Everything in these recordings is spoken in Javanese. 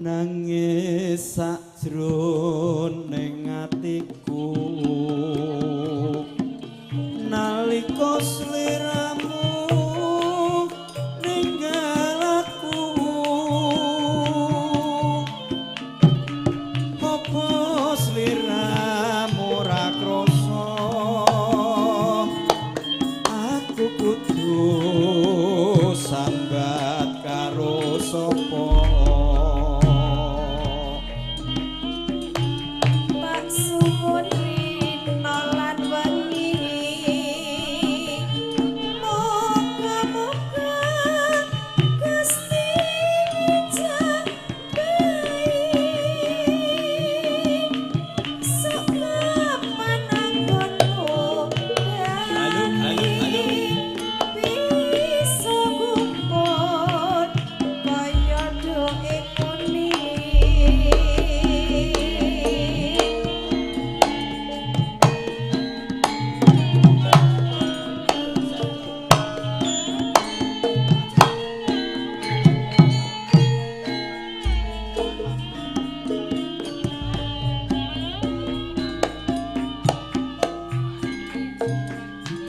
Nangis sakjroning atiku nalika sliramu ninggal aku, apa sliramu ora krasa aku kudu sambat karo sapa? Suwun rina lan wengi, muga-muga Gusti njagai sok kapan anggonmu Halo, halo, halo. Bisa kumpul kaya doe muni.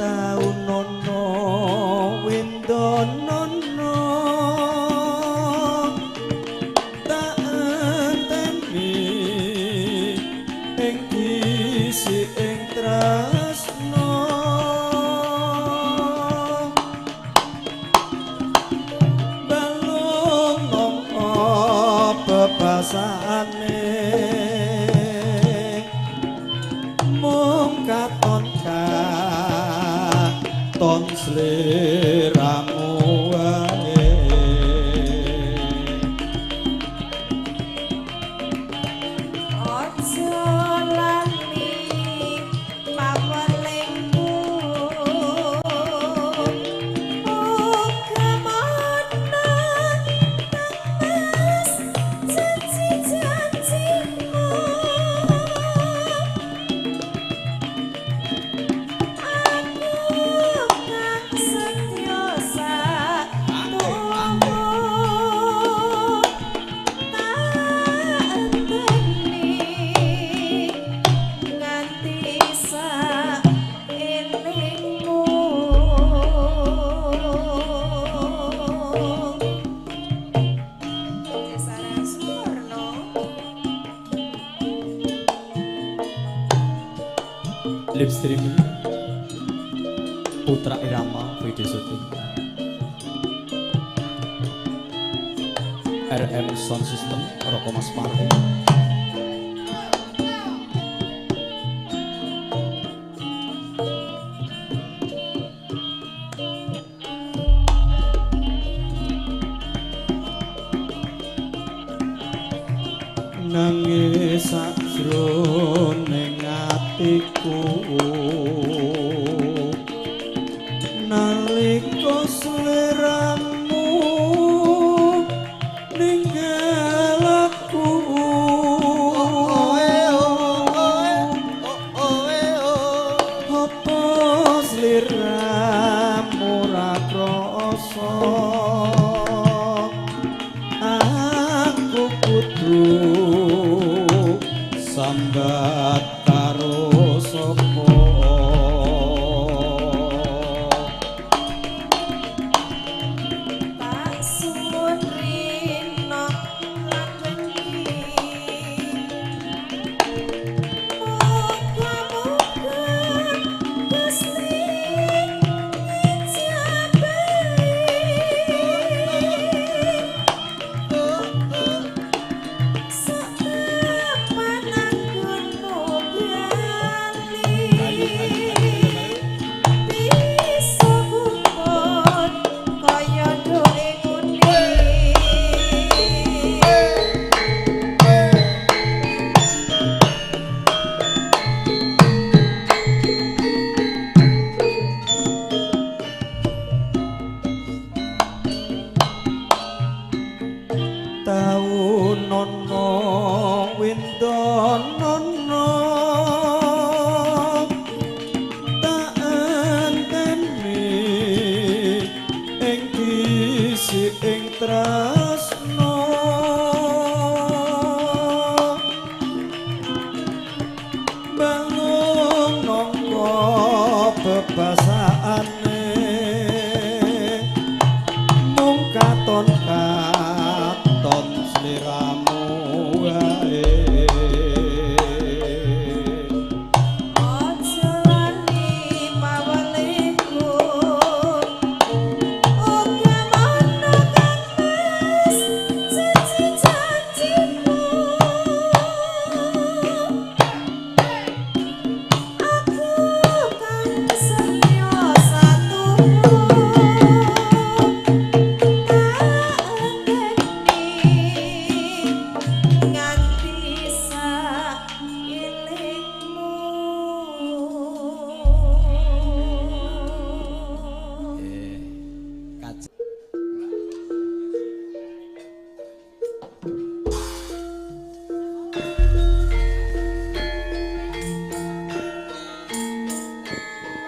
Taunono windonono tak enteni ing isi ing tresno, balung nampa bebasane mung katon katon sliramu wae. Aja lali pawelingmu, muga mana temes janji-janjimu. Aku kang setya satuhu tak enteni nganti saelingmu. Desara Suwarno. Live streaming Putra Irama Video Shooting RM Sound System Roko Mas Parti. Nangis sakjroning atiku nalika sliramu ninggal aku, apa sliramu ora krasa aku kudu sambat karo sapa? Tak suwun rina lan wengi, muga-muga Gusti ngijabahi sok kapan anggonmu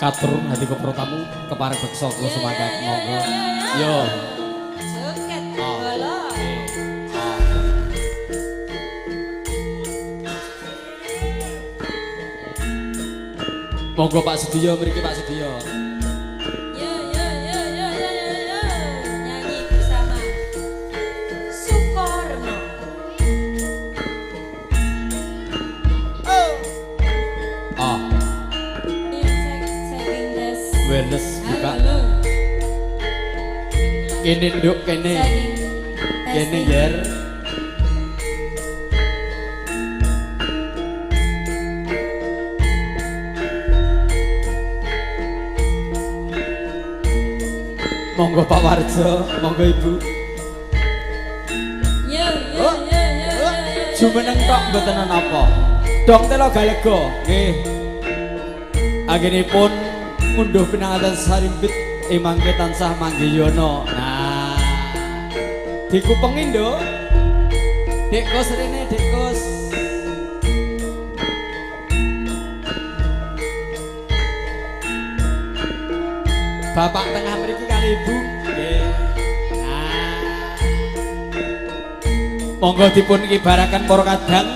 Katur hati para tamu kepareng beksa kula sumangga monggo. Yo. Joget bolo. Monggo Pak Sudiyo mriki Pak Sudiyo. Yo yo yo yo yo yo yo. Nyanyi bersama Sukorno. Ah, wireless buka. Kene nduk kene. Kene yer. Monggo Pak Warjo, monggo Ibu. Yo yo yo yo yo. Jumeneng tok mboten napa. Dong telo galega. Nggih. Anggenipun ngunduh pinanganten sarimpit imangke tansah manggiyana. Nah. Dikupengi, Nduk. Dek Kos rene, Dek Kos. Bapak tengah mriki kali Ibu. Nggih. Nah. Monggo dipun kibaraken para kadang.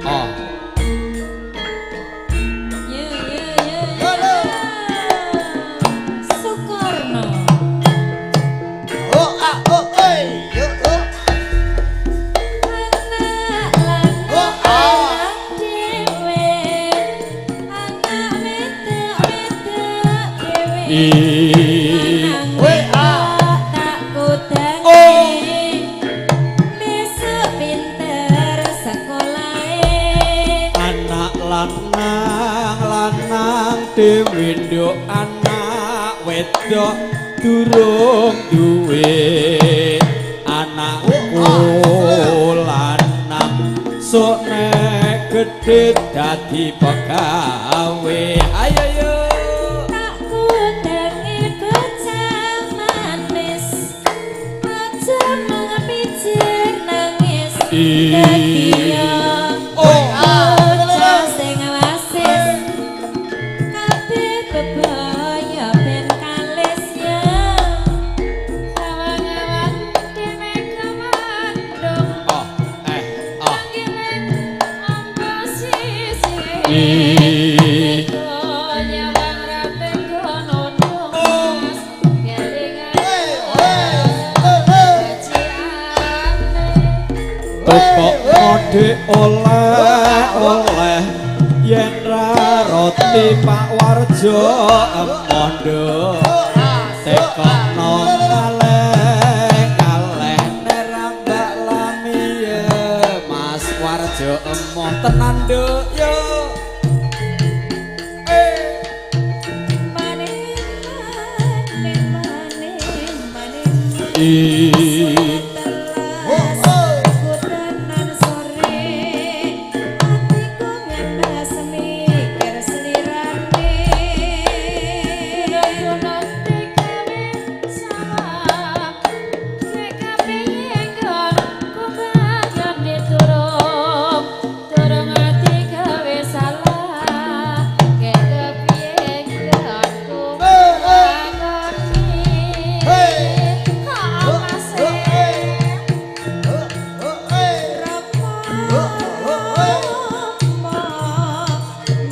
Oh. Yo yo yo yo. Sukorno. Oh ah oh eh yo oh. Anak lanang anak dhewe. Anak wedok wedok dhewe. Ih. Lanang tak kudange. Besok pinter sekolahe. Anak lanang lanang dhewe nduk, anak wedok durung duwe. Anakku lanang sok nek gedhe dadi pegawe. Ayo yo. Tak kudange bocah manis. Aja mengpijir nangis. Ih. Dadi yo Oh. bocah sing wasis. Kabeh bebaya ben kalis ya. Sawang-awang dhewe kemandung. Oh, eh, oh. Panggilan anggo sisih. Ih. Nyawang rapi kono mas. Kelingan keciane. Tokokno dik oleh-oleh yen ra roti Pak Warjo emondo. Tekokno kaleh-kaleh nek Mbak Lami ya Mas Warjo emoh tenan nduk yo. Eh. Maning maning maning maning. Ih. Telas sore atiku ngendas mikir slirane. Gunung digawe sawah kekapiye nggon kubayane turung turung ati gawe salah kekepiye nggonku lakoni amase.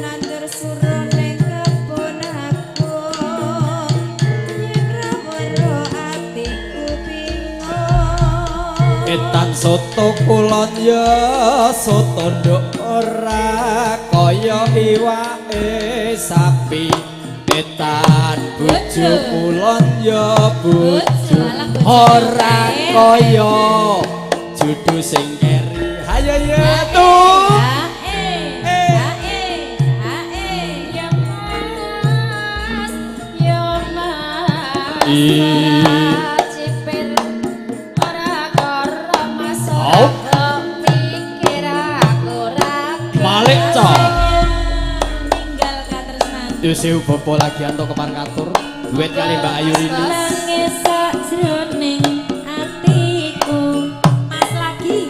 Nandur surone kebon aku yen ra weruh atiku bingung. Etan soto kulon ya soto nduk ora kaya iwake sapi. Etan bojo kulon ya bojo ora kaya judu sing keri. Hayo ya tuh. Hae hae hae ya Mas ya Mas. Ih. Ora cipir ora karo Mas Au. ora pikir aku ora Malik, Cok. Ninggal katresnan. Sewu bapa lagi antuk kepareng katur duet kali Mbak Ayu Rini. Nangis sakjroning atiku. Mas lagi.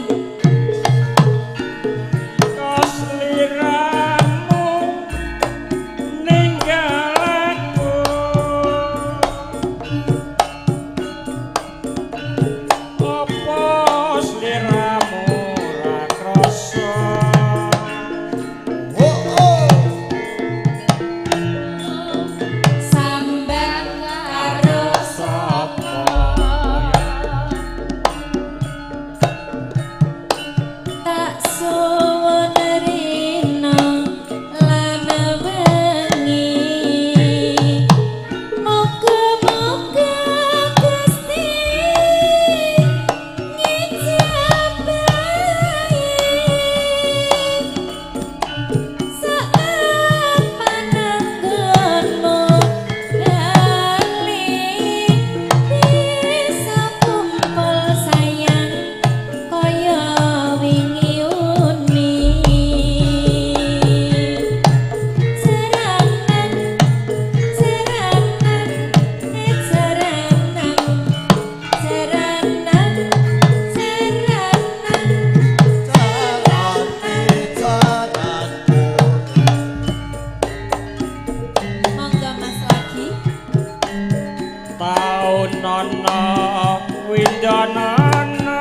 Nono windanana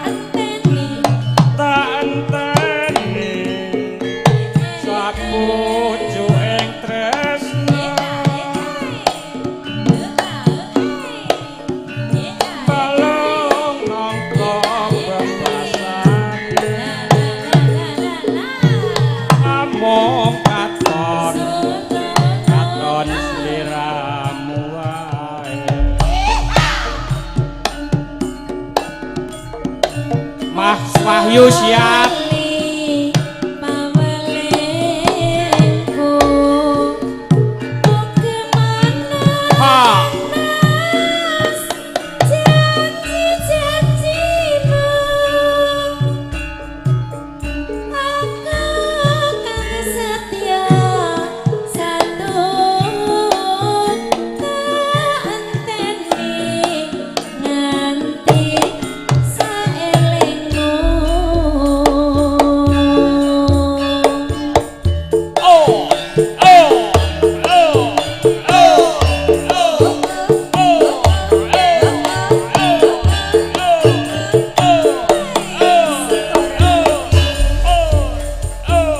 Enteni tak enteni sapucuk ing tresna balung nangka bebasane amung katon katon sliramu wae. Mas Wahyu siap. Ha. Oh, oh, oh, oh, oh, oh, oh.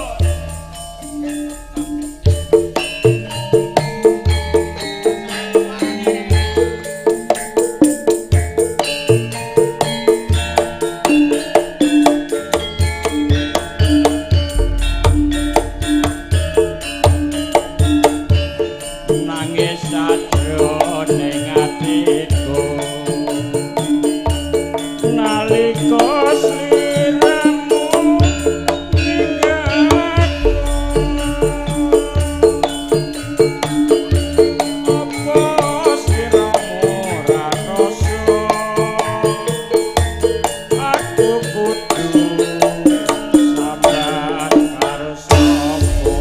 Nangis sajroning atiku nalika sliramu ninggal apa sliramu ora rasa aku kudu sabar karo sapa.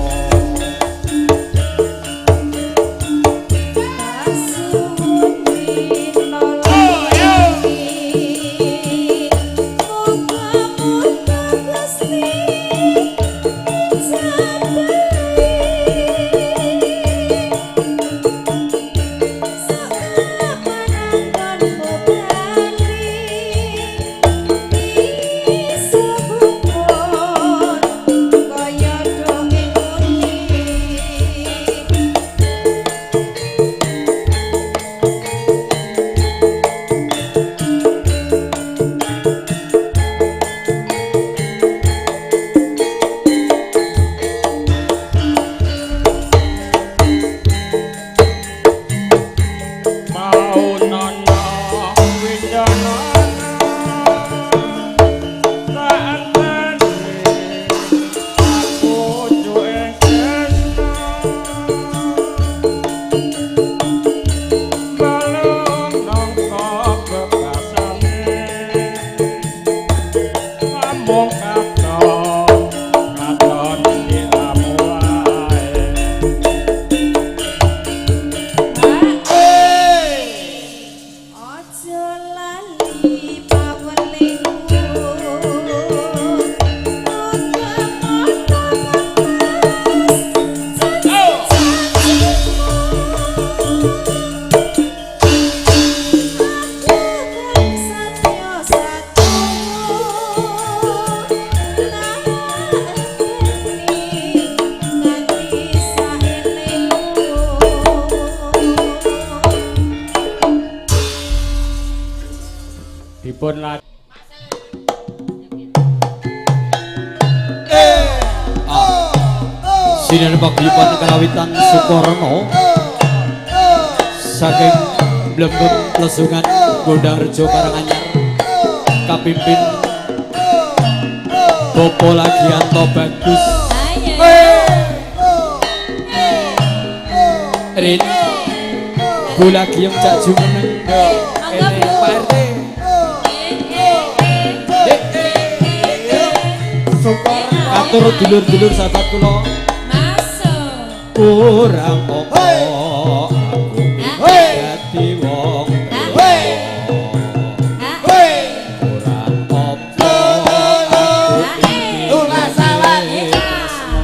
Mau nono windono tak enteni aku ing tresna balung nangka bebasane amung katon katon sliramu wae. Aja lali pawelingku. Dipun Sinar paguyuban kalawitan Sukorno saking Blembem Lesungan Gondangrejo Karanganyar kapimpin Bopo Lagianto Bagus Rin Bu Lagiem Cak Jumeneng Monggo, Bu. Pak RT. Katur dulur-dulur sahabat kula Masuk. kurang apa aku dadi wong kurang apa aku tresno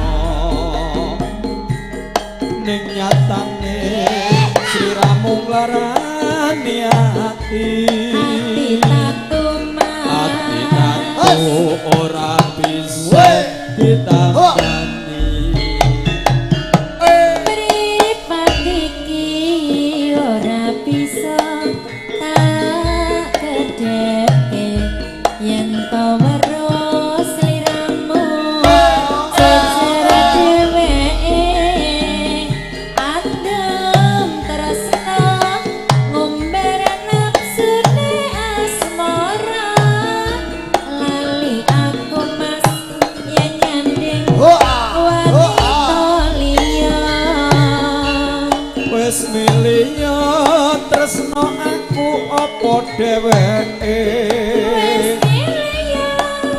ning nyatane sliramu nglarani nglarani ati. Ati tatu mas. Ati tatu ora bisa ditambani. Mripat iki ora bisa tak kedhepke yen to weruh sliramu jejer dheweke adem tresna ngumbar nafsune asmara lali aku mas yen nyanding wanita liya. Wis milih tresno aku apa dheweke.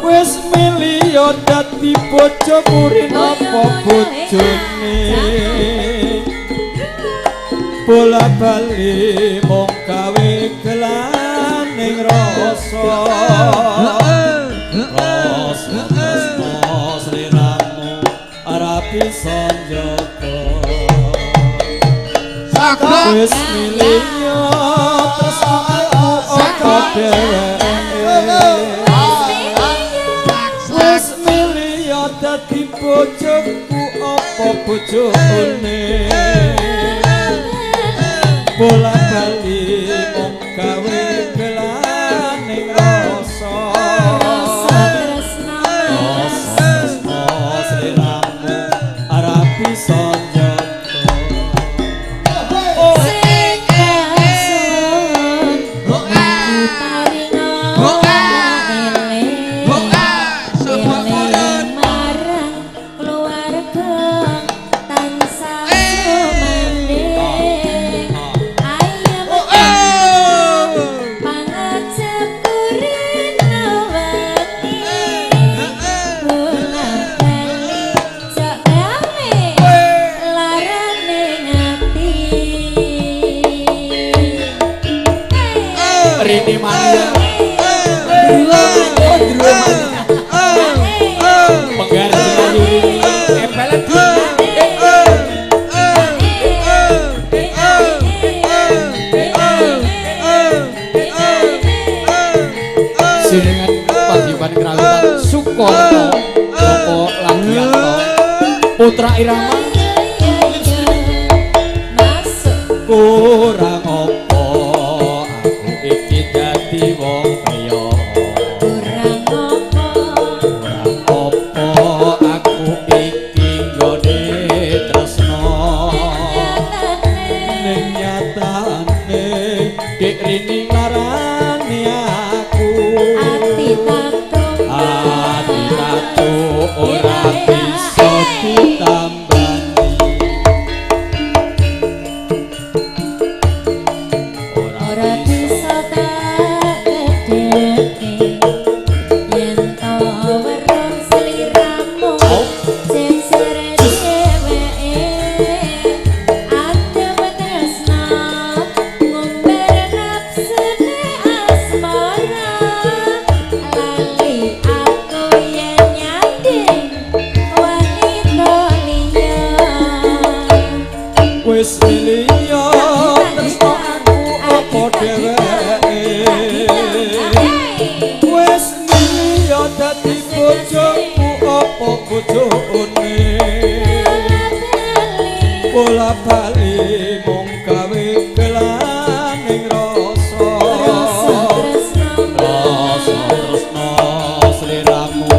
Wis milih dadi bojoku rinapa bojone. Bola bali mung gawe gelaning rasa. Rasa tresno sliramu ora bisa njaga. Wis milih tresno aku apa dheweke. Wis milih dadi bojoku apa bojone. Bola bali mung gawe gelaning rasa. Rasa tresno mas. Rasa tresno sliramu ora bisa njaga. Sing kasuwun aku paringa eling eling marang keluarga tansah sumandhing ayem pangajap kurina wengi bola bali jok gawe larane ngati. Rini Mania. Penggar jeneng Rini. Empelan Siringan Paguyuban Krawitan Sukono Bapak Lagianto Putra Irama. Masuk. Kurang apa aku iki dadi wong priya. Kurang apa. Kurang apa aku iki nggone tresno. Ning nyatane Dik Rini nglarani aku. Ati tatu. Ati tatu ora bisa ditambani. Ora bisa tak kedhepke yen to weruh sliramu jejer dheweke adem tresna ngumbar nafsune asmara lali aku yen nyanding wanita liya. Wis milih tresno aku apa dheweke. Wis milih dadi bojoku apa bojone. Bola bali mung gawe gelaning rasa. Rasa tresno. Rasa tresno sliramu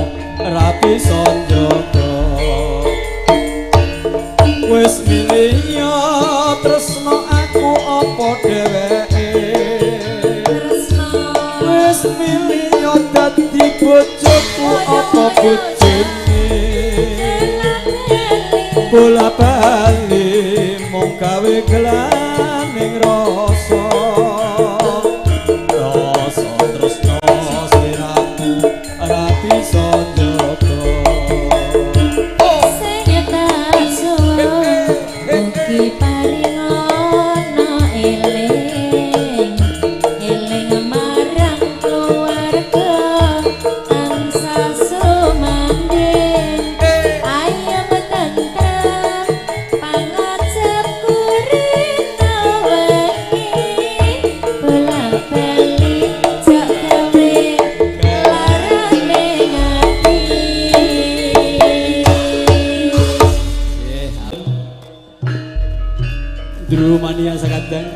ora bisa njaga. Wis milih tresno aku apa dheweke. Tresno. Wis milih dadi bojoku apa bojone. Bola bali mung gawe gelaning rasa. Rasa tresno sliramu ora bisa njaga. Sing tak suwun mugi paringono eling eling marang keluarga tansah sumandhing ayem tentrem pangajap kurina wengi. Mania sakadang.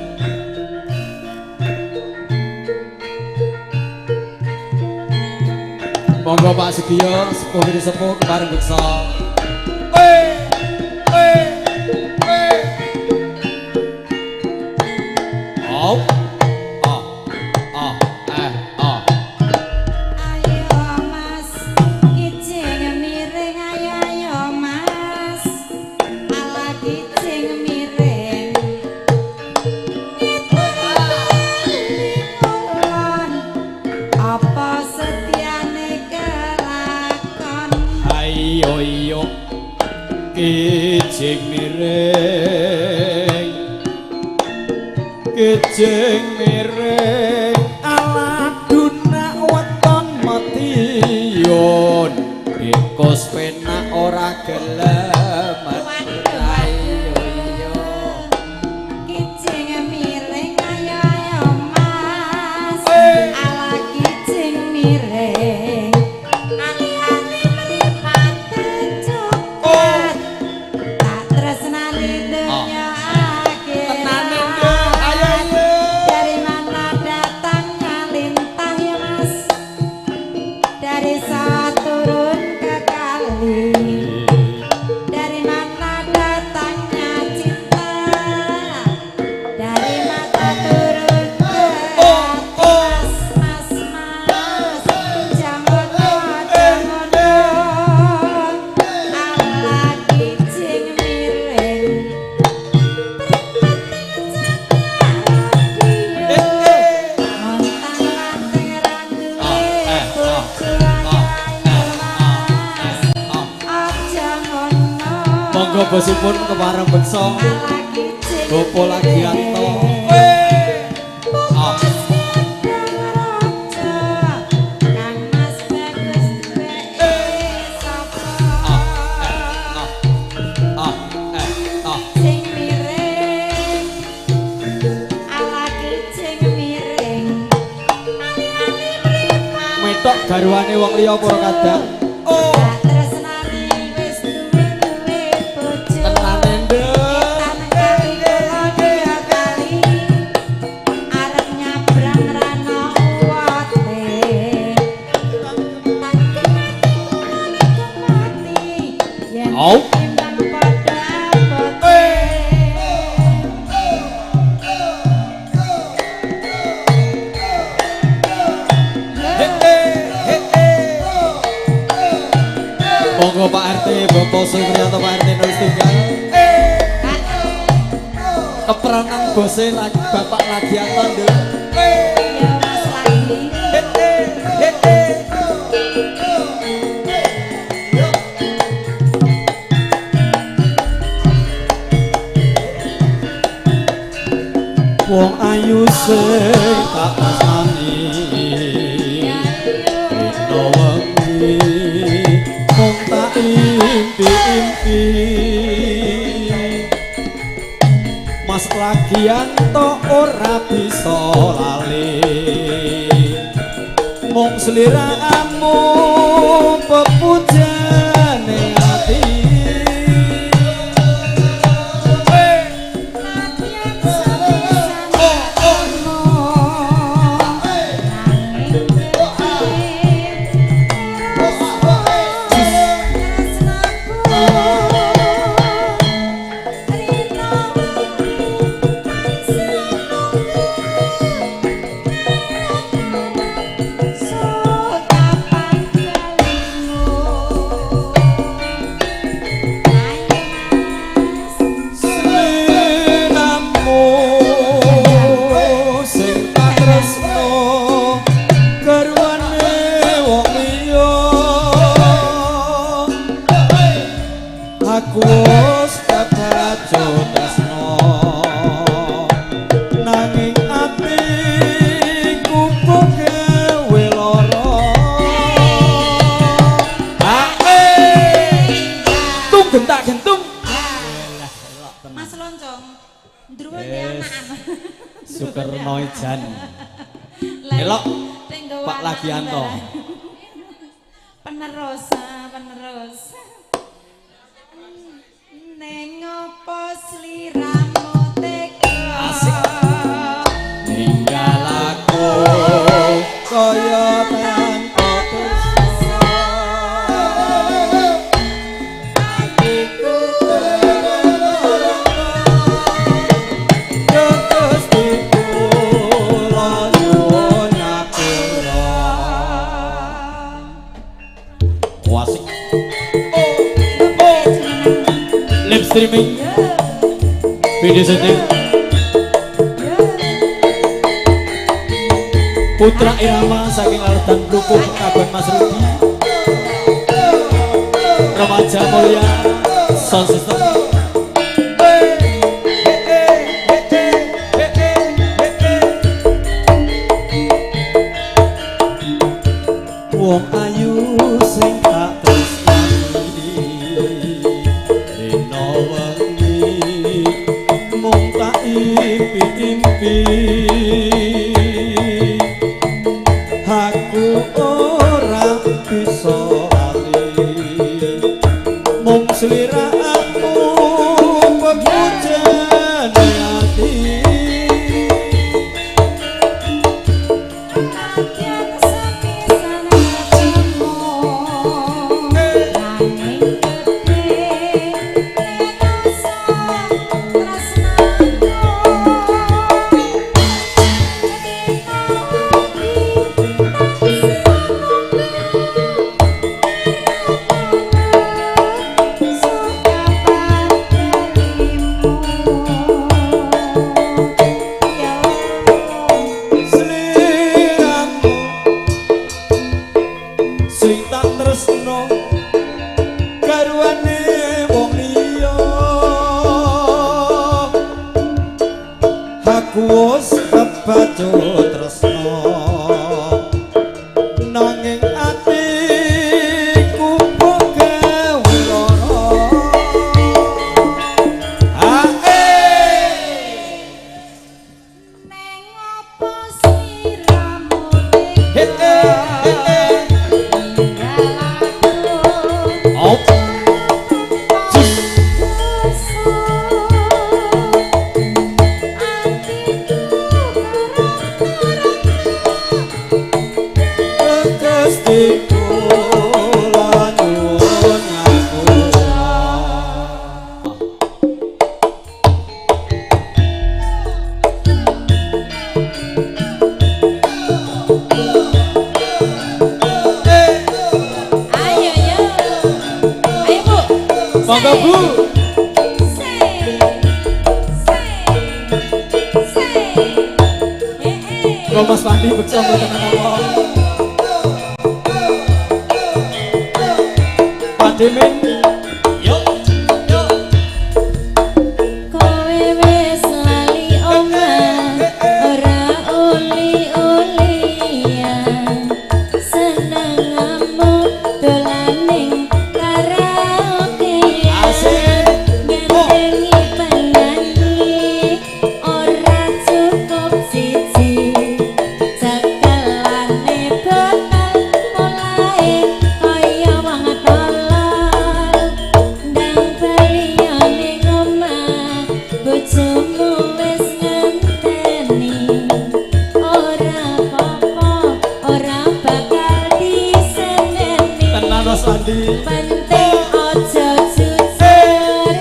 Monggo Pak Sugiyo, sepuh pini sepuh kepareng beksa. Oh, oh, oh, eh, oh. Ayo Mas, kijing miring, ayo ayo Mas, ala kijing miring. Ngulon, apa setiane kelakon? Ayo yo, kijing miring, kijing miring, ala dunak weton Madiun, bikos penak ora gelem. Ayo yo, Kijing miring, ayo ayo Mas, ala kijing miring, ali-ali mripate coklat, tak tresnani dunya akhirat. Tenane nduk, ayo yo. Dari mana datangnya lintah ya Mas? Dari saat turun ke kali. Dari mana datangnya cinta? Dari mata turun ke hati. Mas, mas, mas, jangan jangan ala kijing miring. Monggo bosipun kepareng beksa Bapak Lagianto. Ah. Ah, eh, ah, ah, eh, ah. Sing miring, ala kijing miring, ali-ali mripat. Metok garwane wong liya para kadang. Oh, Tak tresnani wis duwe-duwe bojo. tenane nduk. Etan kali kula dua kali, arep nyabrang rano uwote. Tak kemati kula nek mati, yen Au. timbang padha abote. Monggo Pak RT, Bapak Supriyanto Pak RT Nulis Tunggal. Kepranan bose lagi Bapak Lagianto nduk. Ya Mas lagi. Wong ayu sing tak tresnani. Rino wengi mung tak impi-impi. Mas Lagianto ora bisa lali. Mung sliramu pepujane ati. Latihan sepisan ketemu, nanging terus tresnaku rino wengi tansah nunggu sokapan balimu. Ayo Mas. Sliramu sing tak tresno garwane wong liya. Aku wis kebacut tresno nanging atiku gawe lara. Tung gentak gentung. Mas Loncong, ndruwe Yes. anakan. Sukarno Ijan. Lah, Elok, sing nggawa Pak anakan Lagianto. barang. Penerus, ah, penerus. Neng opo sliramu tega Video syuting Putra Irama saking Laledan Plupuh Kaban Mas Rudi. Remaja Mulia Sound System. Wong ayu sing tak tresnani rino wengi mung tak impi-impi, aku ora bisa lali mung sliramu pepujane ati. Sliramu sing tak tresno garwane wong liya, aku wis kebacut tresno nanging atiku mbok gawe lara. Ae he he he. Op. Cus. Gusti kula nyuwun ngapura. Ayo yo. Ayo Bu. Monggo Bu. Se. Se. Se. Eh eh. Kok Mas Pandi beksa mboten menapa. Pak Demin. Yo yo. Kowe wis lali omah, ora uli-ulian. Senengamu dolan ning karaokean. Asik. Gandengi penyanyi ora cukup siji. Cekelane botol mulai kaya wong tolol. Ndang bali ning omah, bojomu wis ngenteni. Ora apa-apa, ora bakal diseneni. Tenan Mas Pandi. Penting aja jujur,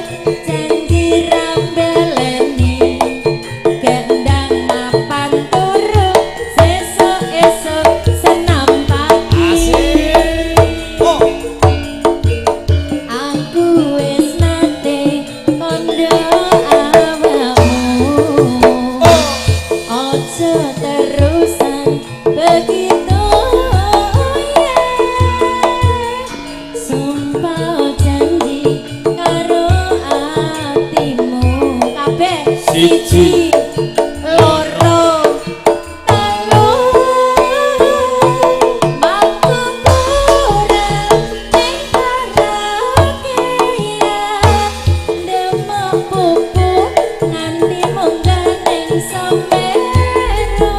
janji ra mbeleni. Gendang mapan turu, sesuk esuk senam pagi. Asik. Oh. Aku wis nate kandha awakmu. Aja terusan begitu ya. Sumpah janji karo atimu kabeh. Siji, loro, telu, mangko kurang ning karaokean. Demek pupu nganti munggah ning Semeru.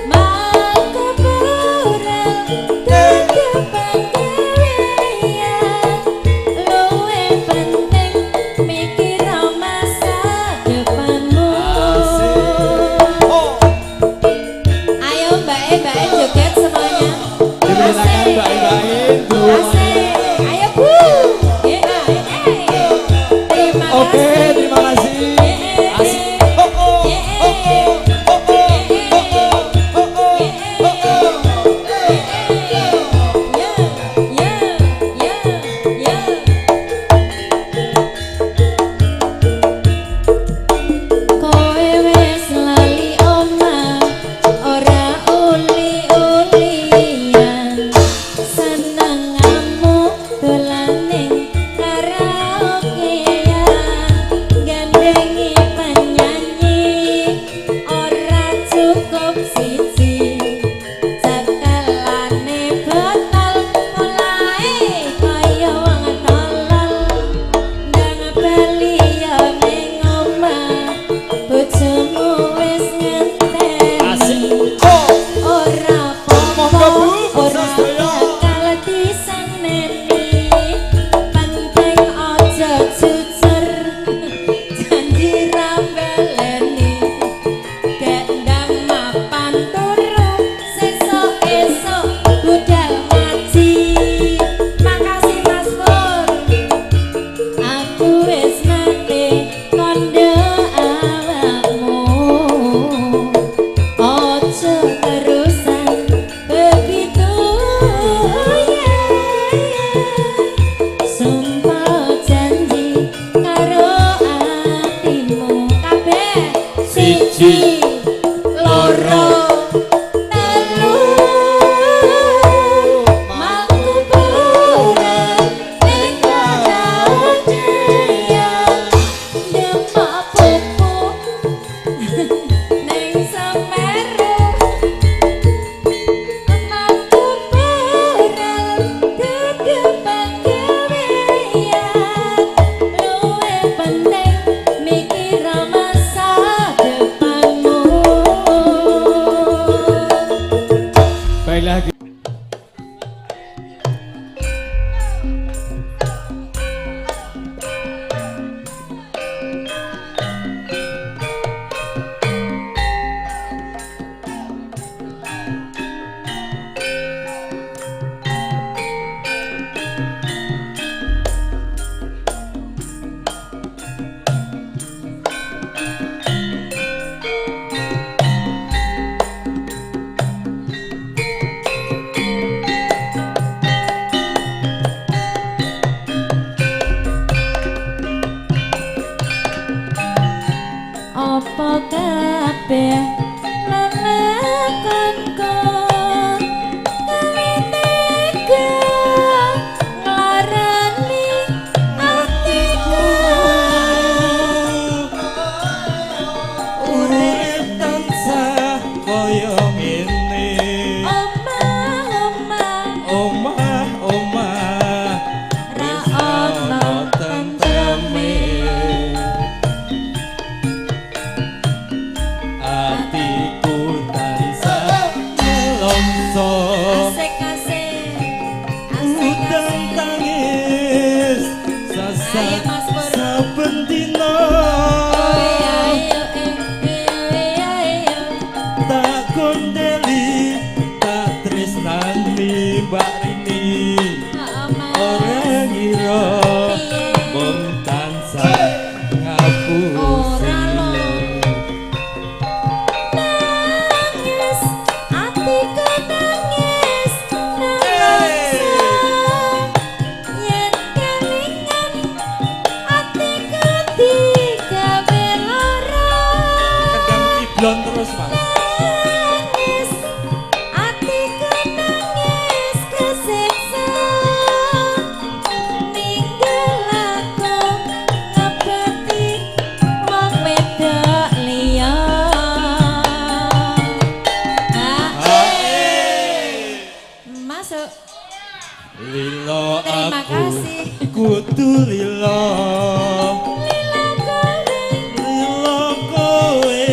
Mangko kurang tetep panggawean. Luwih penting mikir masa depanmu. Bojomu wis ngenteni. Asik. Oh. Ora Monggo, apa-apa, Bu, ora sedaya. bakal diseneni. Penting aja jujur, janji ra baleni. Gendang mapan turu, sesuk esuk budal ngaji. Makasih, Mas Pur. Aku wis nate kandha awakmu. Ojo terusan begitu ya ya. Sumpah janji karo atimu kabeh. Siji, loro, telu, mlaku bareng ning Jaya, ndemak pupu ning Semeru, mlaku bareng dudu penggawean, luwih penting mikir masa depanmu. Baiklah. Apa kabeh lelakonku gawe tega nglarani atiku? Urip tansah kaya ngene. Omah-omah, Omah omah, ra ono tentreme. Atiku tansah nelongso. Asik asik asik Udan asik. Tangis Ayo, sasat Mas Pur. Saben dina. Oh iya, ayo, eh, iya, iya. Tak gondeli, tak tresnani Mbak Rini. Oh, Mas. Ora ngira Piye? mung tansah ngapusi. Ora lho. Nangis atiku, nangis nelongso, yen kelingan atiku digawe lara. Kendang ciblon terus, Mas. Nangis atiku, nangis kesiksa, ninggal aku ngebeti wong wedok liya. Masuk. Lilo, Terima aku kasih. Kudu lilo. Lila kowe. Lilo kowe.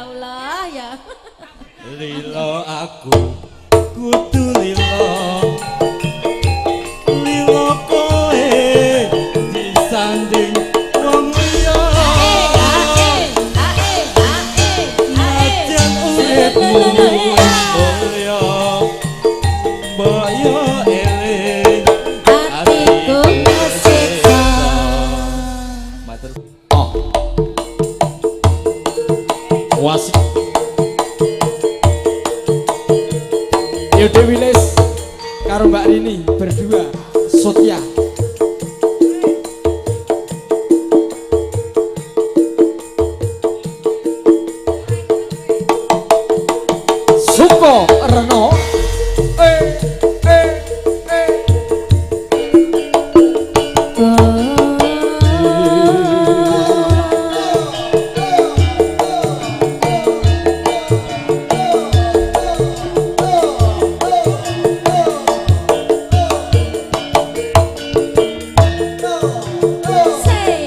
Allah ya. Lilo aku kudu lilo. Lilo kowe disanding wong liya. Ae, ae, ae, ae. Najan uripmu wis mulya, mbok yo eling Atiku kesiksa. Matur. Oh. Wasik. Yo Dewi Les karo Mbak Rini berdua Sotya. Suko Reno. Eh eh eh. Say.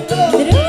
Dru.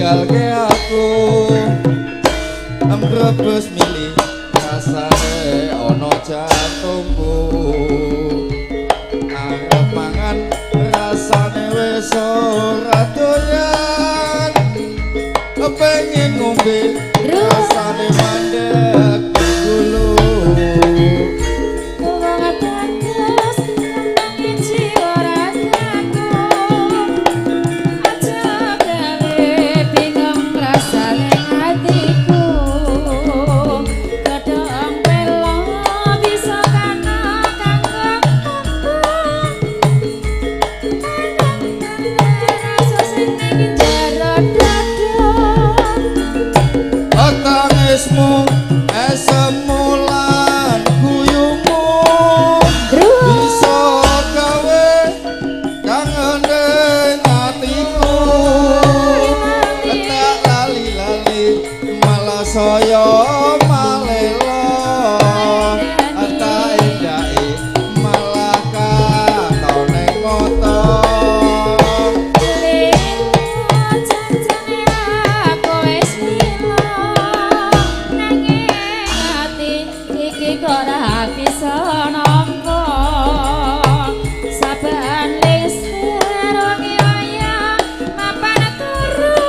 Ninggalke aku Mbrebes mili rasane ana jantungku. Arep mangan rasane wis ora doyan, pengen ngombe rasane mandek gulu. Wong teges kembang jiwa rasaku. Aja gawe bingung rasane atiku. Godhong pelo bisa kana kanggo rasa sing ning jero dada. Tangismu esemu lan guyumu bisa gawe kangen ning atiku. Tak lali-lali malah saya malelo, tak endake malah katon ning mata. Aku wis lila nanging ati iki kok ora bisa nampa. Saben liser wengi wayah mapan turu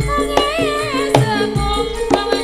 nangis aku wong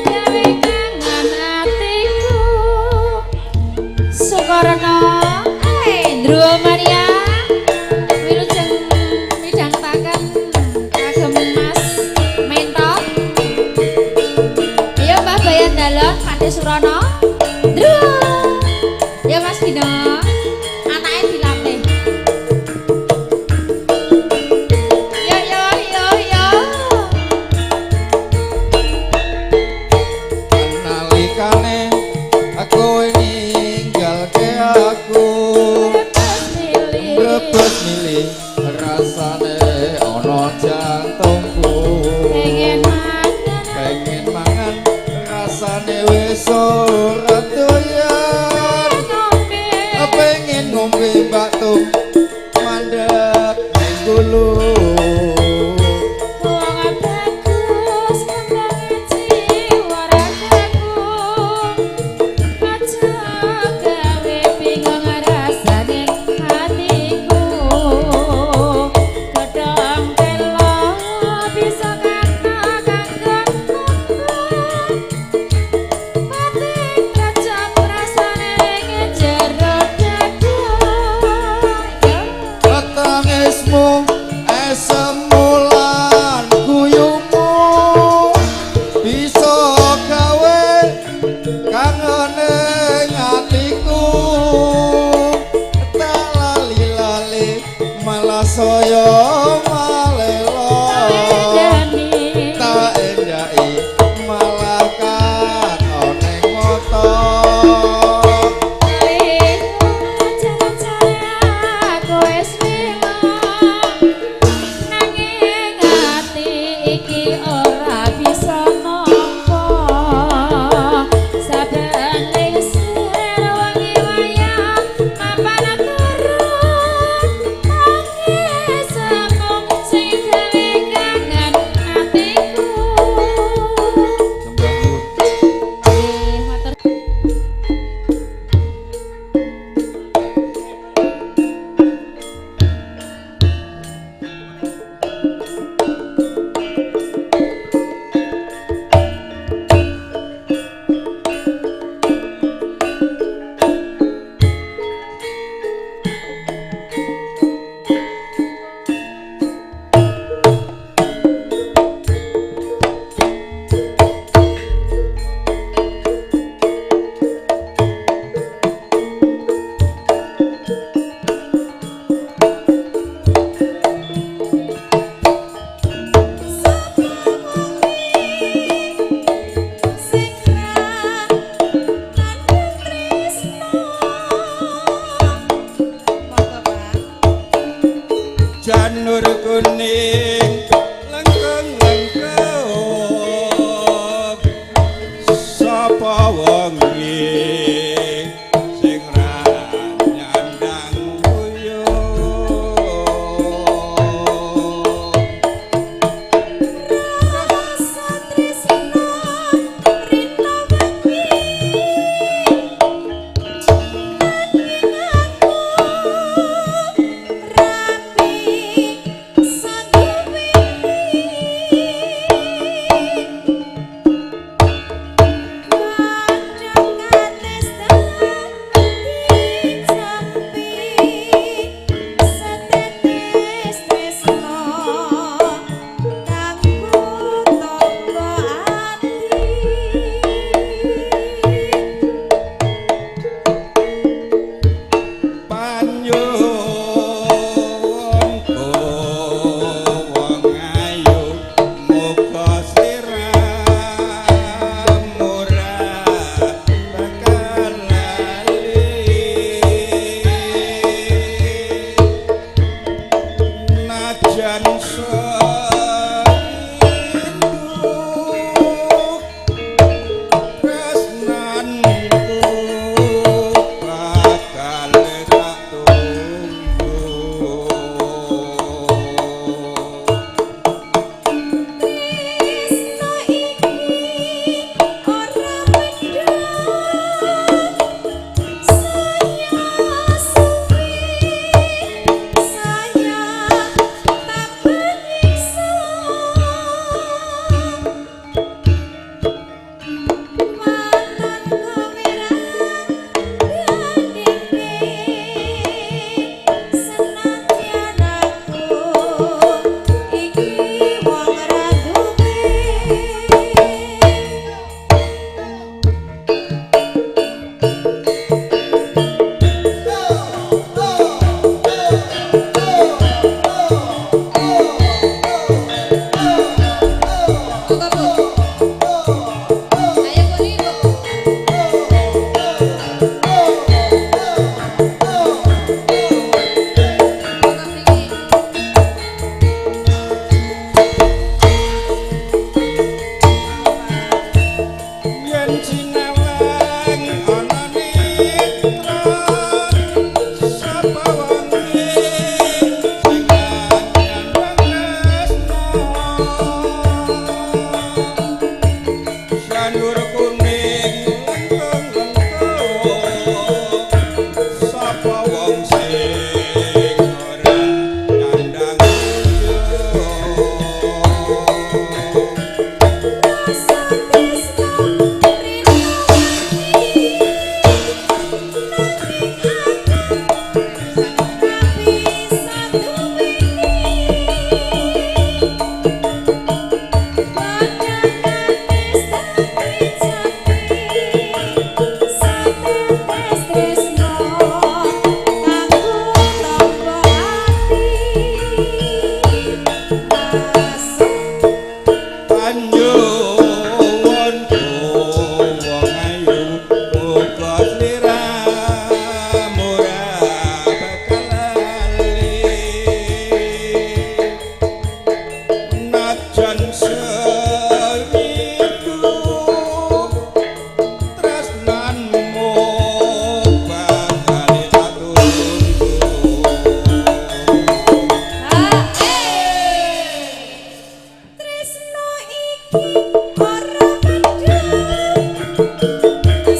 Ora peduli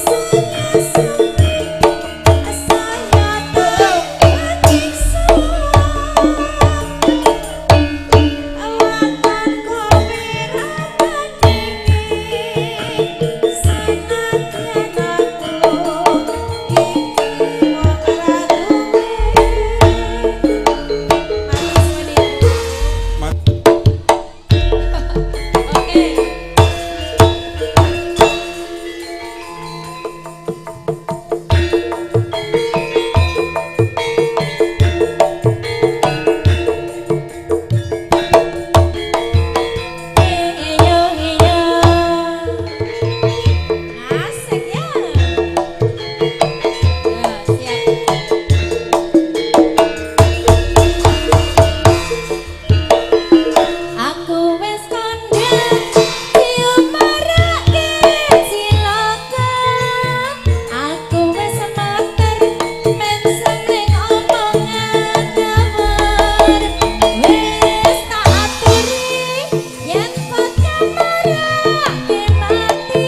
saya suwi saya tersiksa awakan kowe ra bandingi senadyan aku iki wong ra duwe. Matur suwun Ibu. Oke. Heyo heyo. Asik ya. Ya, siap. Aku wis kandha diumarake cilaka. Aku wis mater men sering omongan ngawur. Wis tak aturi yen bakal marake mati.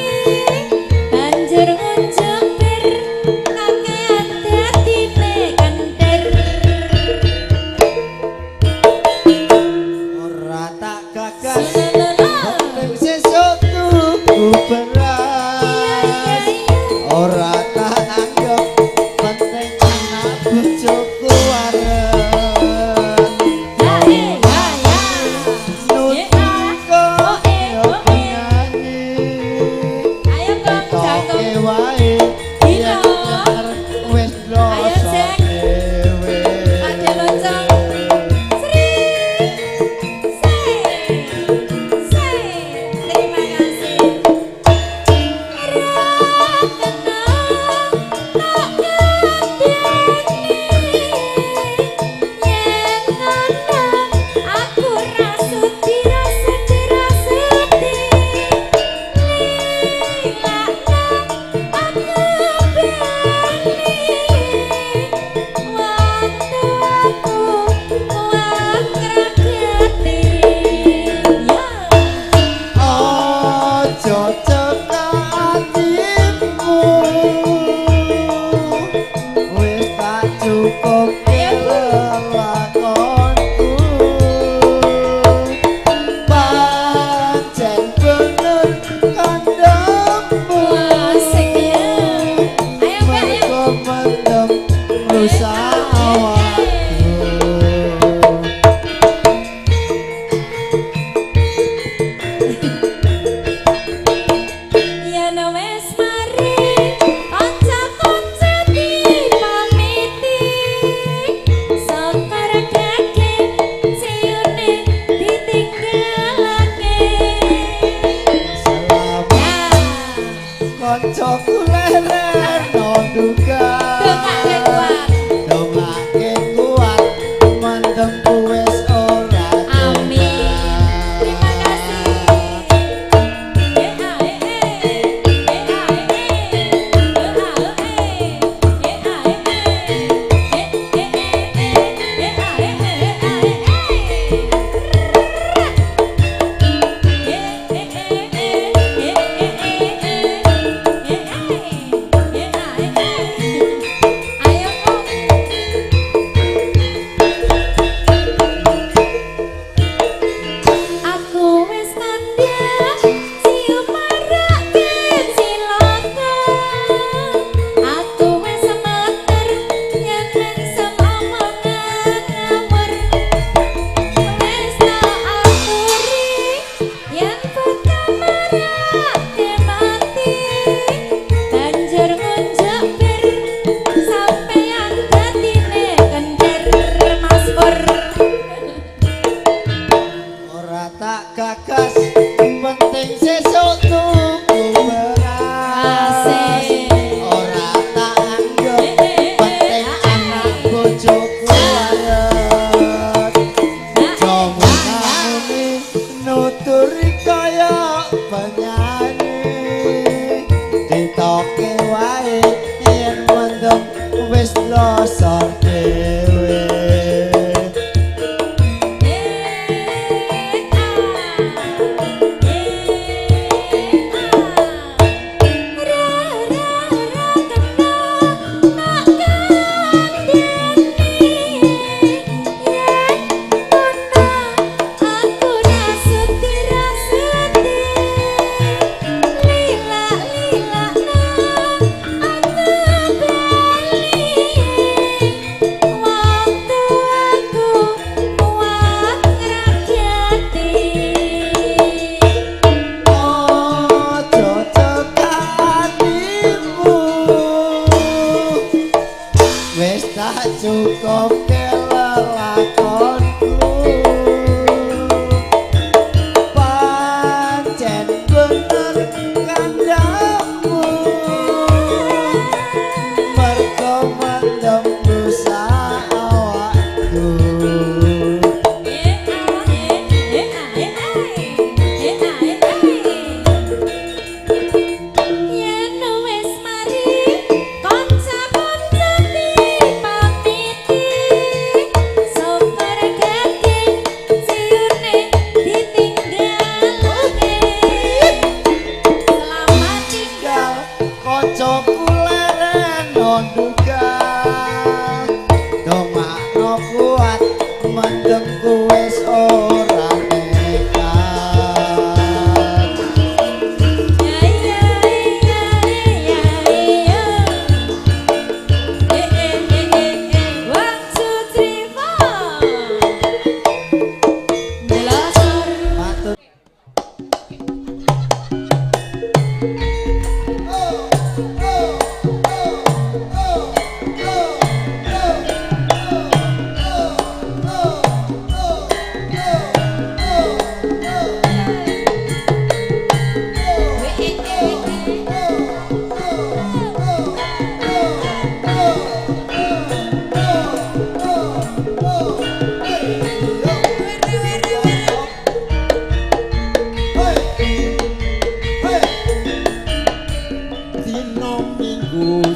Banjur ngunjuk bir kakean dadine kentir. Ora tak gagas Sululala. penting sesuk tuku beras. Ora tak anggap penting anak bojoku wareg. Ya ya ya. Nuturi Oh, eh, kaya oh, eh. penyanyi. Ayo Kong Ditoke jantung. wae Dino. yen bener wis Ayo, rasa Jack. dhewe. Ada lonceng. Sri. Se. Se. Terima kasih. Ra kena tak kandhani yen ngono aku ra sudi ra sudi ra sudi lilakno aku bali wong tuaku wong ngragati ya. Aja cekak atimu. Wis tak cukup Ayo, Bu. lelakonku. Pancen bener kandhamu. Asik ya. Ayo Mbak, ayo. Mergo mendem rusak awakku. Yen wis mari kanca-kanca dipamiti sangkar kake ciune ditinggalake. Selamat Ya. kancaku leren no duga. Dongake kuat. Dongake kuat mendemku wis ora Amin. Terima kasih. E a e e e a e e e a e e e a e e e e e a e e e a e e e a e e. Ayo Kong. Aku wis kandha ciumarake cilaka. Aku wis mater yen mensem omongan ngawur. Wis tak aturi yen bakal marake mati. Banjur ngunjuk bir sampeyan dadine kentir Mas Pur. Ora tak gagas penting sesuk tuku beras. Asik. Ora tak anggap Eh, eh, eh, penting eh, anak bojoku wareg. Jamunane nuturi kaya penyanyi. Ditoke wae yen mendem wis losor dhewe. E a e.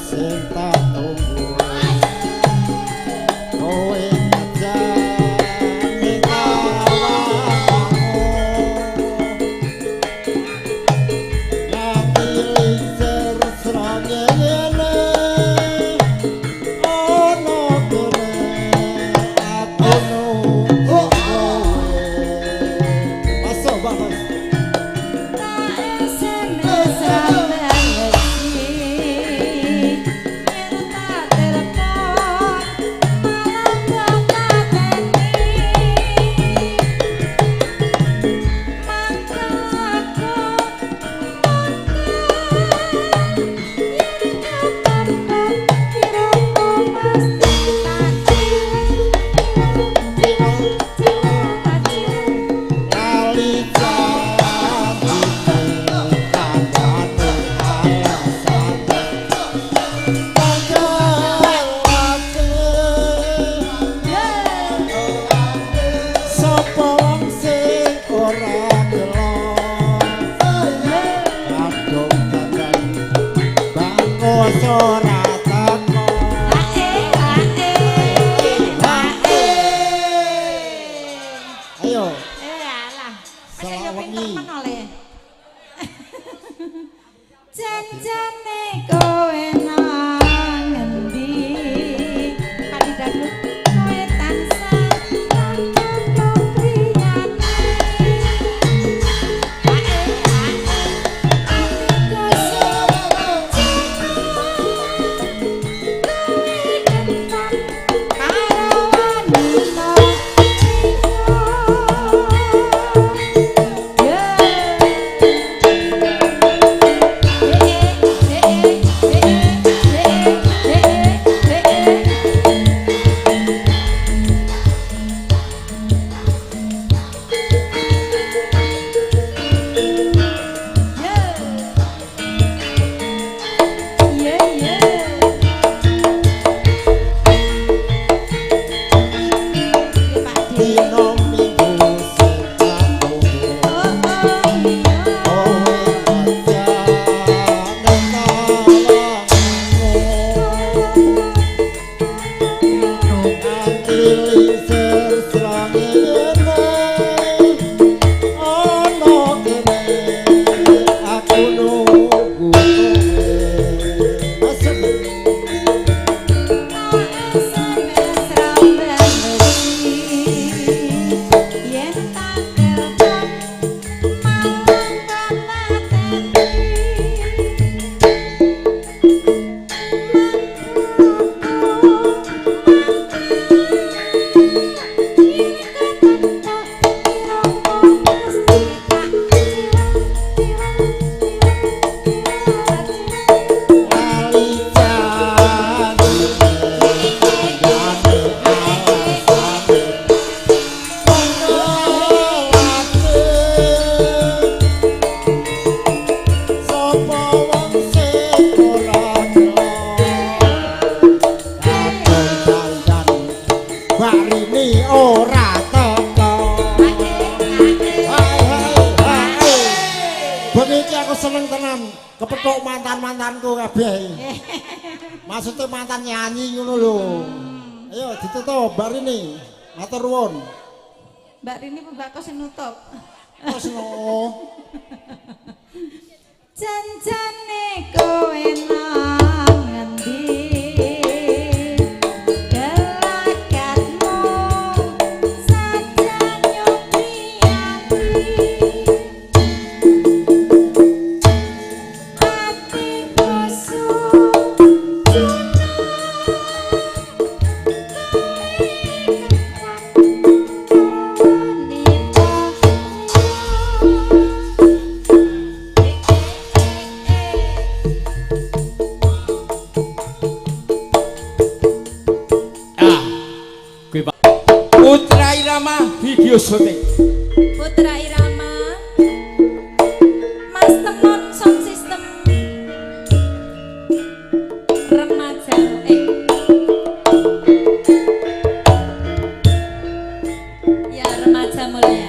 sing tak tunggu. Kowe ngejak ning awakmu. Nganti lingsir srengenge ana kene aku nunggu kowe. Masuk, Pak Mas. Tak SMS ra balesi, yen tak telepon malah mbok pateni. Mangko aku mangkel yen kepepet irungku pasti tak ciwet ciwet ciwet ciwet. Lali janjimu kandhane alasane kandhawake. Sapa wong sing ora gelo kadung dandan bangko ora teko. Ae ae ae. Ayo. Eh alah, masa yo Selawat pinter wengi. men oleh. Janjane kowe nang ngendi? Pak Didaglu, kowe tansah lakon priyane. Ae ae, atiku kowe kencan karo wanita liya. Dina Minggu sing tak tunggu. Kowe ngejak ning awakmu. Nganti lingsir srengenge ana kene aku nunggu kowe. Masuk. Yen tak telepon malah mbok pateni. Lali janjimu kandhane alasane kandhawake. Sapa wong sing ora gelo kadung dandan barine ora teko. Hai hai hai. Bengi iki aku seneng tenan kepethuk mantan-mantanku kabeh. Maksudnya mantan nyanyi ngono lho. Ayo ditutup Mbak Rini. Matur nuwun. Mbak Rini apa Mbak Kos sing nutup? Terus no. Janjane kowe nang ngendi? Gelakatmu saja nyobi ati. Atiku sujono kowe kencan karo wanita liya. Ah, kuwi Pak. Putra Irama video syuting. Putra Irama, Mas Temon sound system remaja ya remaja mulia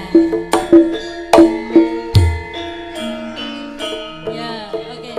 ya oke.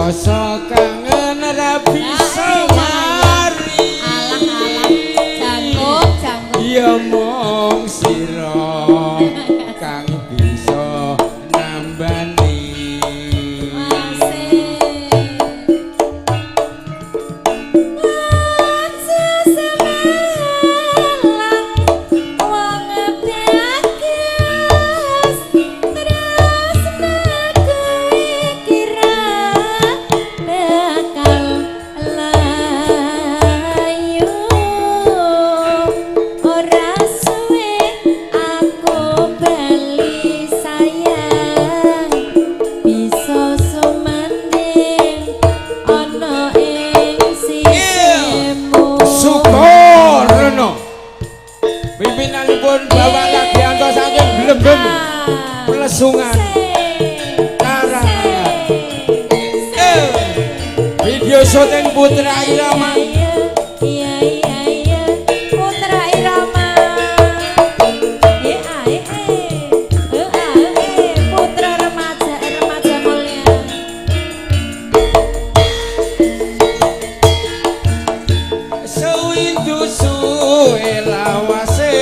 Rasa kangen ra bisa mari. Alah alah, jangkung jangkung. Ya mung sira kang bisa nambani. Asik. Aja semelang wong bagas tresnaku iki ra bakal layu. Ora suwe aku bali sayang, bisa sumanding ana ing sisimu. Sukorno. Pimpinanipun Bapak Ladianto saking Blembem Plesungan Karanganyar. Video syuting Putra Irama. Iya iya iya, Putra Irama. E a e e e a e, Putra remaja remaja mulia. Sewindu suwe lawase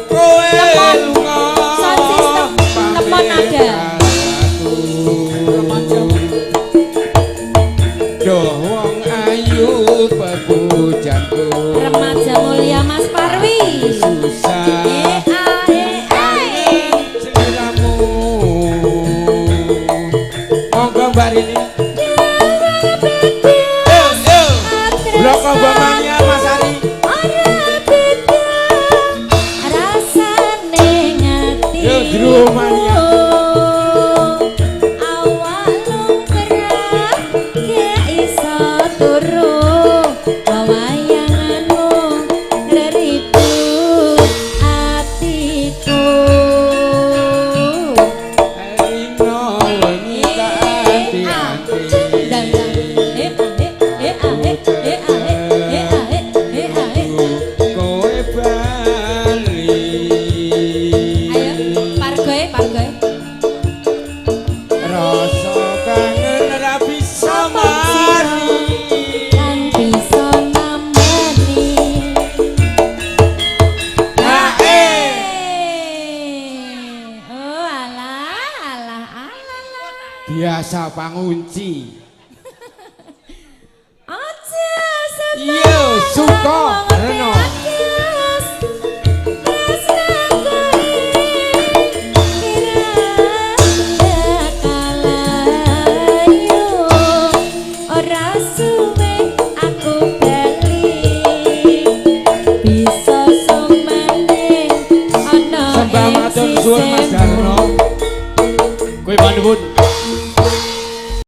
kowe Temon. lunga. Sound system, temon ada. Doh wong ayu pepujanku. Remaja mulia Mas Parwi. Susah E a e e. sliramu. Monggo Mbak Rini. Yo yo. Bloko Bomania Mas Ari. Ora beda rasane ngati. Yo, Dromania. Awak lungkrah gak iso turu, wayanganmu ngeritu atiku. Rino wengi tak ati-ati. Dang dang e a e e a e e a e e a e e a e. Kowe bali. Ayo, pargoe pargoe. Rasa kangen ra bisa mari. Kang bisa nambani. Ah, eh. Oh alah alah alah alah. Biasa pangunci. Aja Iya, suka, Reno.